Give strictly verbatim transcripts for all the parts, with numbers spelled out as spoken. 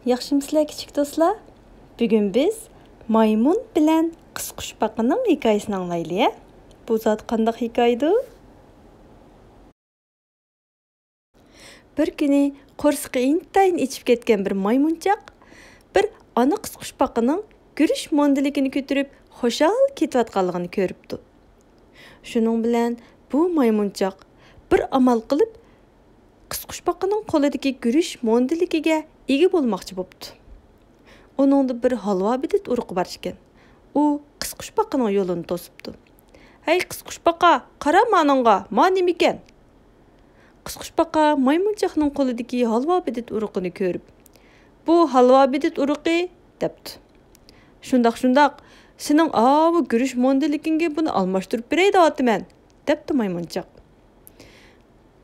ياخشىمۇسىلەر كىچىك دوستلار؟ بۈگۈن بىز مايمۇن بىلەن قىسقۇچپاقىنىڭ ھېكايىسىنى ئاڭلايلى ھە؟ بۇ زادى قانداق ھېكايىدۇ؟ بىر كۈنى قورسىقى ئىنتايىن ئېچىپ كەتكەن بىر مايمۇنچاق بىر ئانا قىسقۇچپاقىنىڭ گۈرۈچ موندىلىكىنى كۆتۈرۈپ خۇشال كېتىۋاتقانلىقىنى كۆرۈپتۇ. شۇنىڭ بىلەن بۇ مايمۇنچاق بىر ئامال قىلىپ، قىسقۇچپاقىنىڭ قولىدىكى گۈرۈچ موندىلىكىگە ئىگە بولماقچى بوپتۇ. ئۇنىڭدا بىر ھالۋا بېدىت ئۇرۇقى بار ئىكەن. ئۇ قىسقۇچپاقىنىڭ يولىنى توسۇپتۇ. «ھەي، قىسقۇچپاقا، قارا مانىڭغا، ما نېمىكەن؟» قىسقۇچپاقا مايمۇنچاقنىڭ قولىدىكى ھالۋا بېدىت ئۇرۇقىنى كۆرۈپ، «بۇ ھالۋا بېدىت ئۇرۇقى» دەپتۇ. «شۇنداق، شۇنداق، سېنىڭ ئاۋۇ گۈرۈچ موندىلىكىڭگە بۇنى ئالماشتۇرۇپ بېرەي دەۋاتىمەن» دەپتۇ مايمۇنچاق.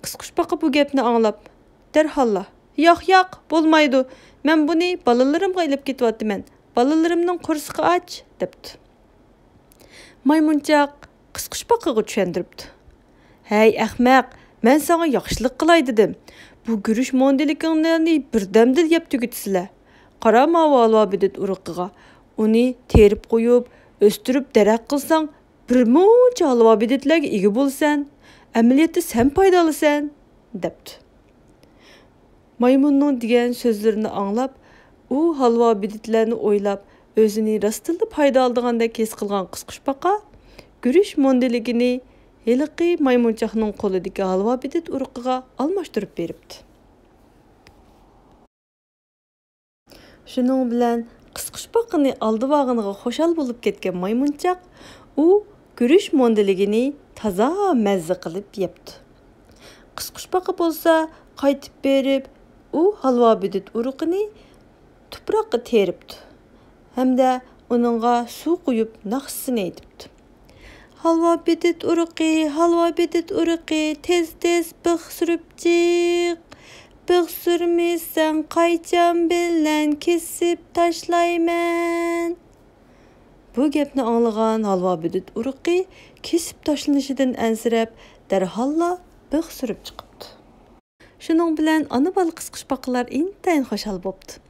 قىسقۇچپاقا بۇ گەپنى ئاڭلاپ، دەرھاللا، «ياق، ياق، بولمايدۇ، مەن بۇنى بالىلىرىمغا ئېلىپ كېتىۋاتىمەن، بالىلىرىمنىڭ قورسىقى ئاچ» دەپتۇ. مايمۇنچاق قىسقۇچپاقىغا چۈشەندۈرۈپتۇ. «ھەي، ئەخمەق، مەن ساڭا ياخشىلىق قىلاي دېدىم. بۇ گۈرۈچ موندىلىكىڭلارنى بىردەمدىلا يەپ تۈگىتىسىلەر. قارا ماۋۇ ھالۋا بېدىت ئۇرۇقىغا. ئۇنى تېرىپ قويۇپ، ئۆستۈرۈپ دەرەخ قىلساڭ، بىر مۇنچە ھالۋا بېدىتلەرگە ئىگە بولىسەن. ئەمەلىيەتتە سەن پايدالىسەن» دەپتۇ. مايمۇننىڭ دېگەن سۆزلىرىنى ئاڭلاپ، ئۇ ھالۋا بېدىتلەرنى ئويلاپ، ئۆزىنى راستتىنلا پايدا ئالىدىغاندەك ھېس قىلغان قىسقۇچپاقا گۈرۈچ موندىلىكىنى ھېلىقى مايمۇنچاقنىڭ قولىدىكى ھالۋا بېدىت ئۇرۇقىغا ئالماشتۇرۇپ بېرىپتۇ. شۇنىڭ بىلەن قىسقۇچپاقىنى ئالدىۋالغىنىغا خۇشال بولۇپ كەتكەن مايمۇنچاق ئۇ گۈرۈچ موندىلىكىنى تازا مەززە قىلىپ يەپتۇ. قىسقۇچپاقا بولسا قايتىپ بېرىپ، ئۇ ھالۋا بېدىت ئۇرۇقىنى تۇپراققا تېرىپتۇ ھەمدە ئۇنىڭغا سۇ قۇيۇپ، ناخشىسىنى ئېيتىپتۇ. «ھالۋا بېدىت ئۇرۇقى، ھالۋا بېدىت ئۇرۇقى، تېز-تېز بىخ سۈرۈپ چىق. بىخ سۈرمىسەڭ قايچام بىلەن كېسىپ تاشلايمەن.» بۇ گەپنى ئاڭلىغان ھالۋا بېدىت ئۇرۇقى كېسىپ تاشلىنىشىدىن ئەنسىرەپ، دەرھاللا بىخ سۈرۈپ چىقىپتۇ. شۇنىڭ بىلەن ئانا-بالا قىسقۇچپاقىلار ئىنتايىن خۇشال بوپتۇ.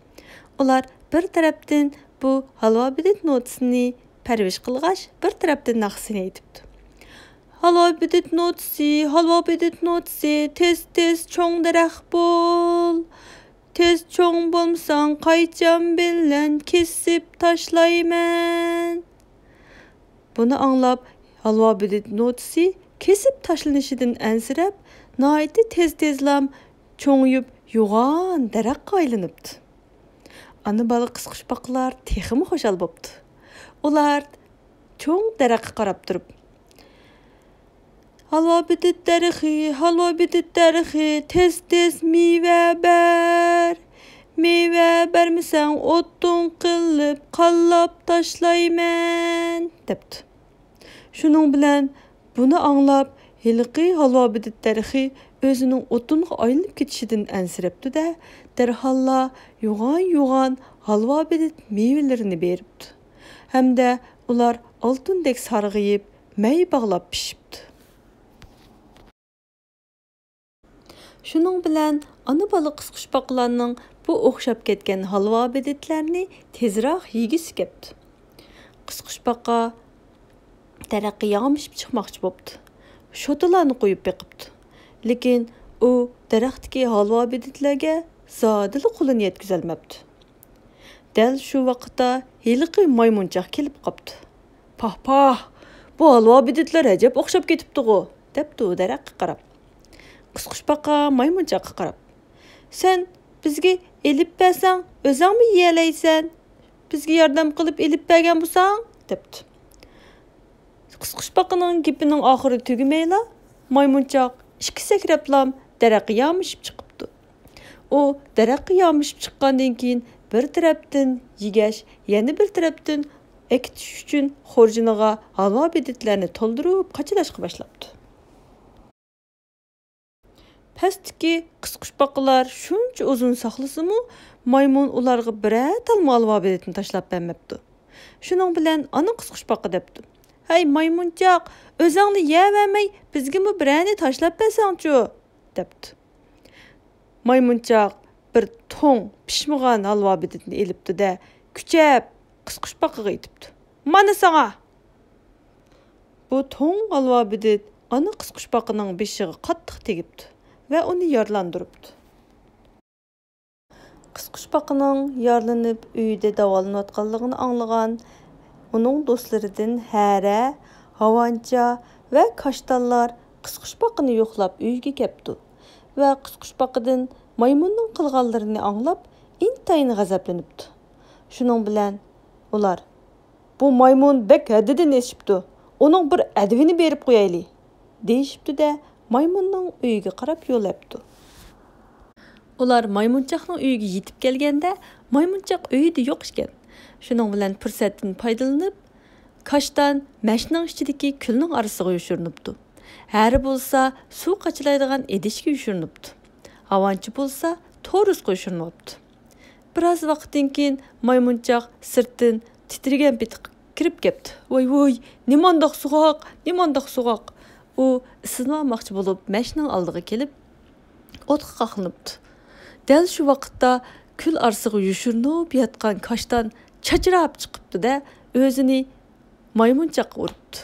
ئۇلار بىر تەرەپتىن بۇ ھالۋا بېدىت نوتىسىنى پەرۋىش قىلغاچ، بىر تەرەپتىن ناخشىسىنى ئېيتىپتۇ. «ھالۋا بېدىت نوتىسى، ھالۋا بېدىت نوتىسى، تېز-تېز چوڭ دەرەخ بول. تېز چوڭ بولمىساڭ، قايچام بىلەن كېسىپ تاشلايمەن.» بۇنى ئاڭلاپ، ھالۋا بېدىت نوتىسى كېسىپ تاشلىنىشىدىن ئەنسىرەپ، ناھايىتى تېز-تېزلام چوڭىيىپ، يوغان دەرەخكە ئايلىنىپتۇ. ئانا-بالا قىسقۇچپاقىلار تېخىمۇ خۇشال بوپتۇ. ئۇلار چوڭ دەرەخكە قاراپ تۇرۇپ، «ھالۋا بېدىت دەرىخى، ھالۋا بېدىت دەرىخى، تېز-تېز مېۋە بەر. مېۋە بەرمىسەڭ، ئوتۇن قىلىپ قاللاپ تاشلايمەن» دەپتۇ. شۇنىڭ بىلەن بۇنى ئاڭلاپ، ھېلىقى ھالۋا بېدىت دەرىخى ئۆزىنىڭ ئوتۇنغا ئايلىنىپ كېتىشىدىن ئەنسىرەپتۇ-دە، دەرھاللا يوغان-يوغان ھالۋا بېدىت مېۋىلىرىنى بېرىپتۇ. ھەمدە ئۇلار ئالتۇندەك سارغىيىپ، مەي باغلاپ پىشىپتۇ. شۇنىڭ بىلەن ئانا-بالا قىسقۇچپاقىلارنىڭ بۇ ئوخشاپ كەتكەن ھالۋا بېدىتلەرنى تېزراق يېگۈسى كەپتۇ. قىسقۇچپاقا دەرەخكە يامىشىپ چىقماقچى بوپتۇ. شوتىلارنى قويۇپ بېقىپتۇ. لېكىن ئۇ دەرەختىكى ھالۋا بېدىتلەرگە زادىلا قولىنى يەتكۈزەلمەپتۇ. دەل شۇ ۋاقىتتا ھېلىقى مايمۇنچاق كېلىپ قاپتۇ. «پاھ، پاھ، بۇ ھالۋا بېدىتلەر ئەجەب ئوخشاپ كېتىپتىغۇ!» دەپتۇ ئۇ دەرەخكە قاراپ. قىسقۇچپاقا مايمۇنچاققا قاراپ، «سەن بىزگە ئېلىپ بەرسەڭ، ئۆزەڭمۇ يېيەلەيسەن. بىزگە ياردەم قىلىپ ئېلىپ بەرگەن بولساڭ» دەپتۇ. قىسقۇچپاقىنىڭ گېپىنىڭ ئاخىرى تۈگىمەيلا، مايمۇنچاق ئىككى سەكرەپلام دەرەخكە يامىشىپ چىقىپتۇ. ئۇ دەرەخكە يامىشىپ چىققاندىن كېيىن، بىر تەرەپتىن يېگەچ، يەنە بىر تەرەپتىن ئەكېتىش ئۈچۈن خورجۇنىغا ھالۋا بېدىتلەرنى تولدۇرۇپ قاچىلاشقا باشلاپتۇ. پەستىكى قىسقۇچپاقىلار شۇنچە ئۇزۇن ساقلىسىمۇ، مايمۇن ئۇلارغا بىرەر تالما ھالۋا بېدىتنى تاشلاپ بەرمەپتۇ. شۇنىڭ بىلەن ئانا قىسقۇچپاقا دەپتۇ: «ھەي، مايمۇنچاق، ئۆزەڭلا يەۋەرمەي، بىزگىمۇ بىرەرنى تاشلاپ بەرسەڭچۇ؟» دەپتۇ. مايمۇنچاق بىر توڭ پىشمىغان ھالۋا بېدىتىنى ئېلىپتۇ-دە، كۈچەپ قىسقۇچپاقىغا ئېتىپتۇ. «مانا ساڭا!» بۇ توڭ ھالۋا بېدىت ئانا قىسقۇچپاقىنىڭ بېشىغا قاتتىق تېگىپتۇ ۋە ئۇنى يارىلاندۇرۇپتۇ. قىسقۇچپاقىنىڭ يارىلىنىپ ئۆيىدە داۋالىنىۋاتقانلىقىنى ئاڭلىغان ئۇنىڭ دوستلىرىدىن ھەرە، ھاۋانچا ۋە كاشتانلار قىسقۇچپاقىنى يوقلاپ ئۆيىگە كەپتۇ ۋە قىسقۇچپاقىدىن مايمۇننىڭ قىلغانلىرىنى ئاڭلاپ ئىنتايىن غەزەپلىنىپتۇ. شۇنىڭ بىلەن ئۇلار، «بۇ مايمۇن بەك ھەددىدىن ئېشىپتۇ، ئۇنىڭ بىر ئەدىۋىنى بېرىپ قويايلى» دېيىشىپتۇ-دە، مايمۇننىڭ ئۆيىگە قاراپ يول ئەپتۇ. ئۇلار مايمۇنچاقنىڭ ئۆيىگە يېتىپ كەلگەندە، مايمۇنچاق ئۆيىدە يوق ئىكەن. شۇنىڭ بىلەن پۇرسەتتىن پايدىلىنىپ، كاشتان مەشنىڭ ئىچىدىكى كۈلنىڭ ئارىسىغا يوشۇرۇنۇپتۇ. ھەرە بولسا سۇ قاچىلايدىغان ئىدىشكە يوشۇرۇنۇپتۇ. ھاۋانچى بولسا تورۇسقا يوشۇرۇنۇپتۇ. بىراز ۋاقىتتىن كېيىن مايمۇنچاق سىرتتىن تىترىگەن پېتى كىرىپ كەپتۇ. «ۋاي، ۋاي، نېمانداق سوغۇق، نېمانداق سوغۇق!» ئۇ ئىسسىنىۋالماقچى بولۇپ، مەشنىڭ ئالدىغا كېلىپ، ئوتقا قاقلىنىپتۇ. دەل شۇ ۋاقىتتا كۈل ئارىسىغا يوشۇرۇنۇپ ياتقان كاشتان چاچراپ چىقىپتۇ-دە، ئۆزىنى مايمۇنچاققا ئۇرۇپتۇ.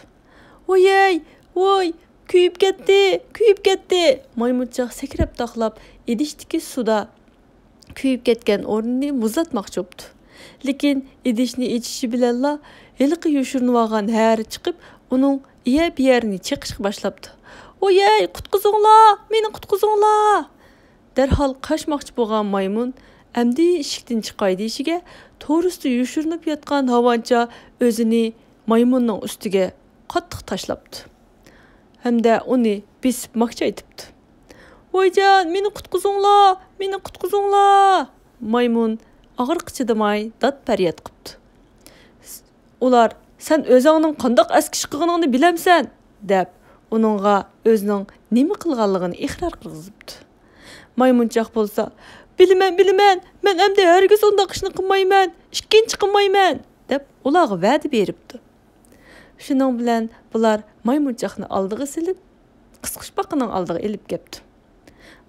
«ۋايەي، ۋاي، كۆيۈپ كەتتى، كۆيۈپ كەتتى!» مايمۇنچاق سەكرەپ تاقلاپ، ئىدىشتىكى سۇدا كۆيۈپ كەتكەن ئورنىنى مۇزلاتماقچى بوپتۇ. لېكىن ئىدىشنى ئېچىشى بىلەنلا ھېلىقى يوشۇرۇنۇۋالغان ھەرە چىقىپ، ئۇنىڭ ئىيە بىيەرنى چېقىشقا باشلاپتۇ. «ۋايەي، قۇتقۇزۇڭلار، مېنى قۇتقۇزۇڭلار!» دەرھال قاچماقچى بولغان مايمۇن ئەمدى ئىشىكتىن چىقاي دېيىشىگە، تورۇستا يوشۇرۇنۇپ ياتقان ھاۋانچا ئۆزىنى مايمۇننىڭ ئۈستىگە قاتتىق تاشلاپتۇ ھەمدە ئۇنى بېسىپ ماكچايتىپتۇ. «ۋايجان، مېنى قۇتقۇزۇڭلار، مېنى قۇتقۇزۇڭلار!» مايمۇن ئاغرىققا چىدىماي داد-پەرياد قىپتۇ. ئۇلار، «سەن ئۆزۈڭنىڭ قانداق ئەسكى ئىش قىلغىنىڭنى بىلەمسەن؟» دەپ، ئۇنىڭغا ئۆزىنىڭ نېمە قىلغانلىقىنى ئىقرار قىلغۇزۇپتۇ. مايمۇنچاق بولسا، «بىلىمەن، بىلىمەن، مەن ئەمدى ھەرگىز ئۇنداق ئىشنى قىلمايمەن، ئىككىنچى قىلمايمەن» دەپ، ئۇلارغا ۋەدە بېرىپتۇ. شۇنىڭ بىلەن بۇلار مايمۇنچاقنى ئالدىغا سېلىپ، قىسقۇچپاقىنىڭ ئالدىغا ئېلىپ كەپتۇ.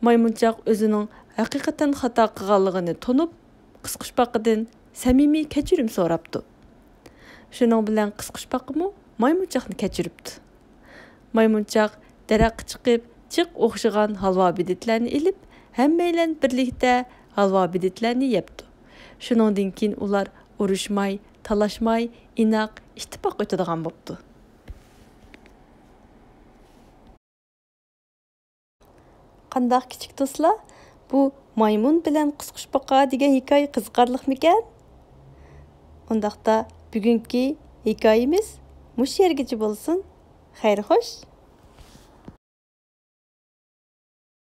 مايمۇنچاق ئۆزىنىڭ ھەقىقەتەن خاتا قىلغانلىقىنى تونۇپ، قىسقۇچپاقىدىن سەمىمىي كەچۈرۈم سوراپتۇ. شۇنىڭ بىلەن قىسقۇچپاقىمۇ مايمۇنچاقنى كەچۈرۈپتۇ. مايمۇنچاق دەرەخكە چىقىپ، جىق ئوخشىغان ھالۋا بېدىتلەرنى ئېلىپ، ھەممەيلەن بىرلىكتە ھالۋا بېدىتلەرنى يەپتۇ. شۇنىڭدىن كېيىن ئۇلار ئۇرۇشماي، تالاشماي، ئىناق، ئىتتىپاق ئۆتىدىغان بوپتۇ. قانداق كىچىك دوستلار، بۇ مايمۇن بىلەن قىسقۇچپاقا دېگەن ھېكايە قىزىقارلىقمىكەن؟ ئۇنداقتا بۈگۈنكى ھېكايىمىز مۇشۇ يەرگىچە بولسۇن. خەير خوش!